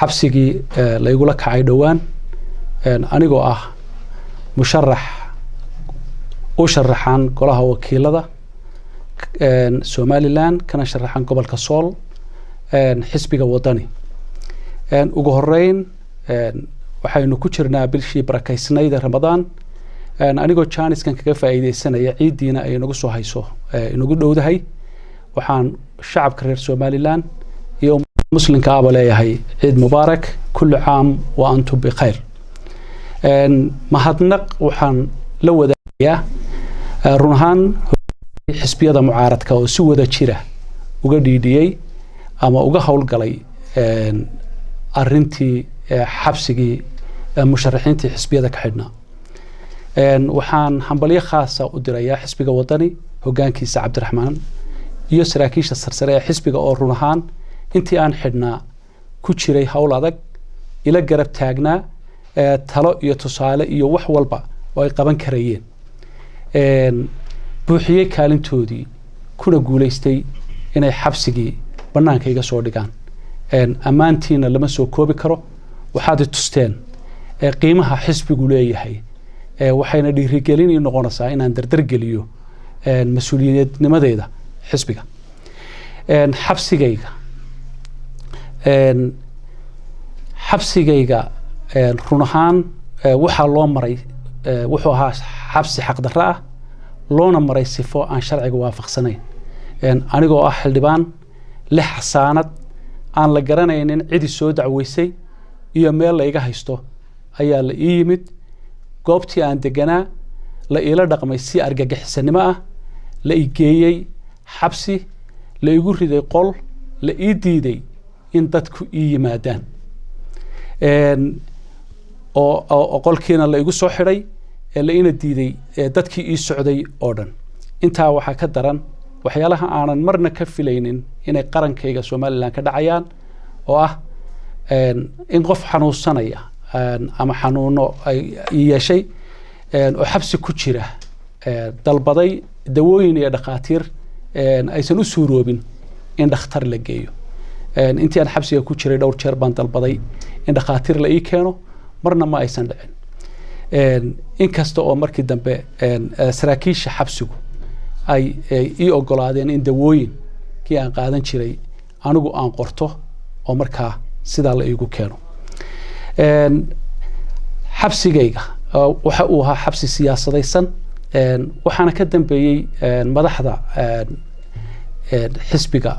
Xabsigii laygula kacay dhowaan anigoo ah musharax u sharaxan golaha wakiilada Somaliland, kana sharaxan gobolka Sool, xisbiga Wadani. Ugu horeyn, waxaynu ku jirnaa bishii barakaysnayd Ramadaan. Anigoo jaaniskan kaga faa'iideysanaya, ciiddiina ay inagu soo hayso, inagu dhowdahay, waxaan shacabka reer Somaliland iyo muslimka aba leeyahay ciid mubaarak, kullu caam wa antum bikhayr. Mahadnaq waxaan la wadaagayaa run ahaan xisbiyada mucaaradka oo si wada jira uga dhiidhiyey ama uga howlgalay arintii xabsigii musharaxiintii xisbiyada ka xidhnaa. Waxaan hambalyo khaasa u dirayaa xisbiga Wadani, hogaankiisa Cabdiraxmaan iyo saraakiisha sarsare ee xisbiga oo run ahaan intii aan xidhnaa ku jiray howl adag, ila garab taagnaa, talo iyo tusaale iyo wax walba oo ay qaban karayeen buuxiyey kaalintoodii, kuna guulaystay inay xabsigii banaanka iga soo dhigaan. Ammaantiina lama soo koobi karo. Waxaad i tusteen qiimaha xisbigu leeyahay, waxayna dhiirigelin ii noqonaysaa inaan dardar geliyo mas-uuliyadnimadeeda xisbiga. Xabsigayga run ahaan waxaa loo maray, wuxuu ahaa xabsi xaqdarro ah, loona maray sifo aan sharciga waafaqsanayn. Anigoo ah xildhibaan lix xasaanad, aan la garanaynin cidi soo dacweysay iyo meel la iga haysto, ayaa la ii yimid goobtii aan deganaa, la iila dhaqmay si argagixisanimo ah, la i geeyey xabsi, la igu riday qol, la ii diiday in dadku ii yimaadaan, oo qolkiina la igu soo xidhay, la ina diiday dadkii ii socday oo dhan. Intaa waxaa ka daran waxyaalaha aanan marna ka filaynin inay qarankayga Somaliland ka dhacayaan, oo ah in qof xanuunsanaya ama xanuuno ay yeeshay oo xabsi ku jira dalbaday dawooyin iyo dhakhaatiir, aysan u suuroobin in dhakhtar la geeyo. Intii aan xabsiga ku jiray dhowr jeer baan dalbaday in dhakhaatiir la ii keeno, marna ma aysan dhicin, inkasta oo markii dambe saraakiisha xabsigu ay ii ogolaadeen in dawooyinkii aan qaadan jiray anigu aan qorto oo markaa sidaa la iigu keeno. Xabsigayga waxa uu ahaa xabsi siyaasadaysan, waxaana ka dambeeyey madaxda xisbiga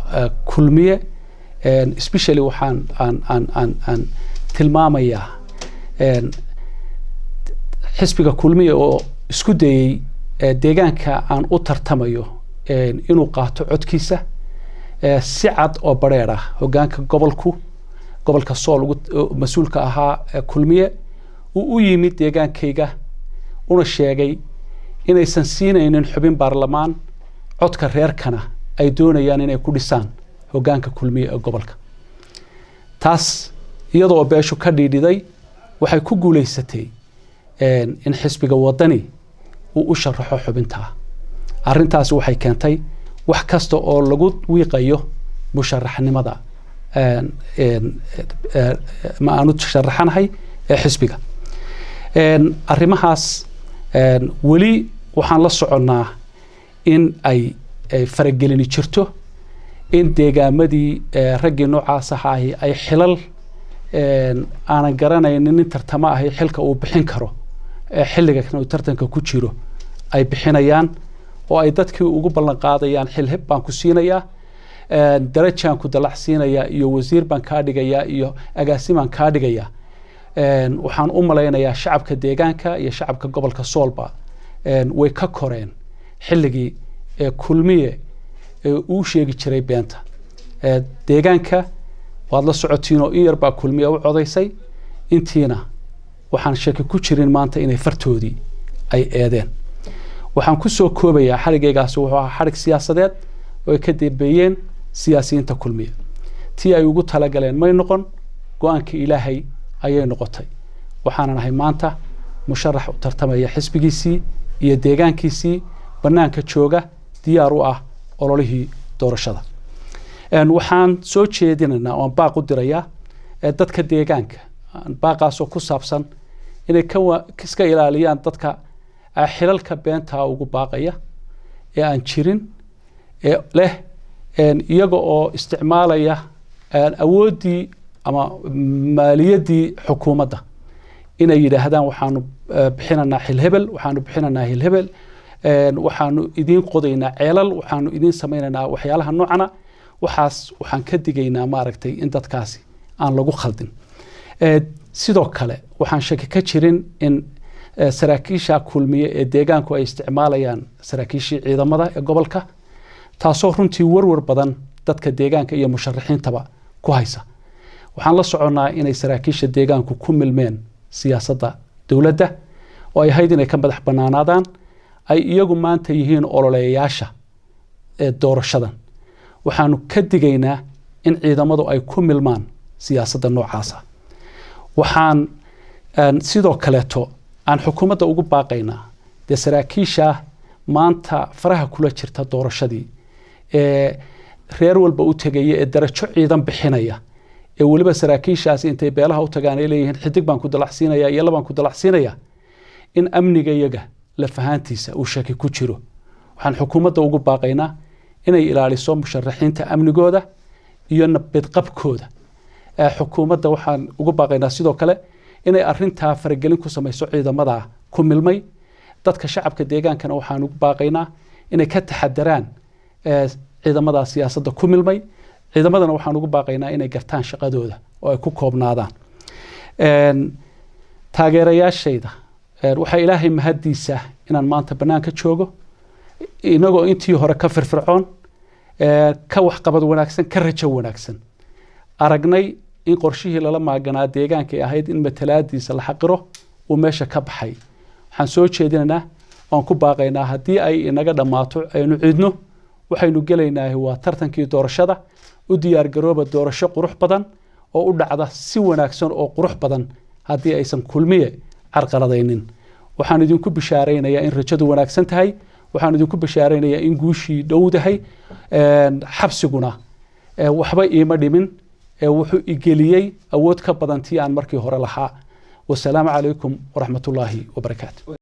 Kulmiye. Especially waxaan aan aan aan aan tilmaamayaa xisbiga Kulmiye oo isku dayey deegaanka aan u tartamayo inuu qaato codkiisa si cad oo bareer ah. Hoggaanka gobolku, gobolka Sool mas-uulka ahaa Kulmiye, uu u yimid deegaankayga una sheegay inaysan siinaynin xubin baarlamaan, codka reerkana ay doonayaan inay ku dhisaan hoggaanka Kulmiye ee gobolka. Taas iyadoo beeshu ka dhiidhiday, waxay ku guulaysatay in xisbiga Wadani uu u sharaxo xubintaa. Arrintaasi waxay keentay wax kasta oo lagu wiiqayo musharaxnimada ma aanu sharaxanahay ee xisbiga. Arrimahaas weli waxaan la soconnaa in ay faragelini jirto, in deegaamadii raggii noocaas ahaahi ay xilal aanan garanaynin nin tartamo ahi xilka uu bixin karo xilliga kan uu tartanka ku jiro ay bixinayaan, oo ay dadkii ugu ballan qaadayaan xil heb baan ku siinayaa, darajaan ku dalac siinayaa, iyo wasiir baan kaa dhigayaa, iyo agaasimaan kaa dhigayaa. Waxaan u malaynayaa shacabka deegaanka iyo shacabka gobolka Soolba way ka koreen xilligii Kulmiye uu sheegi jiray beenta. Deegaanka waad la socotiin oo in yar baa Kulmiye u codaysay, intiina waxaan shaki ku jirin maanta inay fartoodii ay eedeen. Waxaan kusoo koobayaa, xadhigaygaasi wuxuu ahaa xadhig siyaasadeed oo ay ka dambeeyeen siyaasiyiinta Kulmiye. Tii ay ugu talagaleen may noqon, go-aanka Ilaahay ayay noqotay. Waxaanan ahay maanta musharax u tartamaya xisbigiisii iyo deegaankiisii, bannaanka jooga, diyaar u ah ololihii doorashada. Waxaan soo jeedinaynaa oon baaq u dirayaa dadka deegaanka, baaqaasoo ku saabsan inay iska ilaaliyaan dadka xilalka beentaa ugu baaqaya ee aan jirin ee leh, iyaga oo isticmaalaya awooddii ama maaliyaddii xukuumadda, inay yidhaahdaan waxaanu bixinanaa xilhebel, waxaanu bixinanaa hilhebel, waxaanu idiin qodaynaa ceelal, waxaanu idiin samaynaynaa waxyaalaha noocana. Waxaas waxaan ka digaynaa maaragtay in dadkaasi aan lagu khaldin. Sidoo kale waxaan shaki ka jirin in saraakiisha Kulmiye ee deegaanku ay isticmaalayaan saraakiishii ciidamada ee gobolka, taasoo runtii warwar badan dadka deegaanka iyo musharaxiintaba ku haysa. Waxaan la soconnaa inay saraakiisha deegaanku ku milmeen siyaasadda dowladda oo ay ahayd inay ka madax bannaanaadaan, ay iyagu maanta yihiin ololeeyaasha ee doorashadan. Waxaanu ka digaynaa in ciidamadu ay ku milmaan siyaasadda noocaasa. Waxaan sidoo kaleeto aan xukuumadda ugu baaqaynaa dee saraakiisha maanta faraha kula jirta doorashadii ee reer walba u tegaya ee darajo ciidan bixinaya, ee weliba saraakiishaasi intay beelaha u tagaan ay leeyihiin xidig baan ku dalacsiinaya iyo labaan ku dalacsiinaya, in amniga iyaga lafahaantiisa uu shaki ku jiro. Waxaan xukuumadda ugu baaqaynaa inay ilaaliso musharaxiinta amnigooda iyo nabadqabkooda. Xukuumadda waxaan ugu baaqaynaa sidoo kale inay arintaa faragelin ku samayso ciidamada ku milmay. Dadka shacabka deegaankana waxaan ugu baaqaynaa inay ka taxadaraan ciidamada siyaasadda ku milmay. Ciidamadana waxaan ugu baaqaynaa inay gartaan shaqadooda oo ay ku koobnaadaan. Taageerayaashayda, waxaa Ilaahay mahaddiisa inaan maanta bannaanka joogo inagoo intii hore ka firfircoon, ka waxqabad wanaagsan, ka rajo wanaagsan. Aragnay in qorshihii lala maaganaa deegaanka ay ahayd in matalaadiisa la xaqiro uu meesha ka baxay. Waxaan soo jeedinaynaa waan ku baaqaynaa haddii ay inaga dhammaato aynu ciidno, waxaynu gelaynaa waa tartankii doorashada. U diyaargarooba doorasho qurux badan oo u dhacda si wanaagsan oo qurux badan haddii aysan Kulmiye carqaladaynin. Waxaan idinku bishaaraynayaa in rajadu wanaagsan tahay. Waxaan idinku bishaaraynayaa in guushii dhowdahay. Xabsiguna waxba iima dhimin, wuxuu igeliyey awood ka badan tii aan markii hore lahaa. Wasalaamu calaykum waraxmatullaahi wabarakaatu.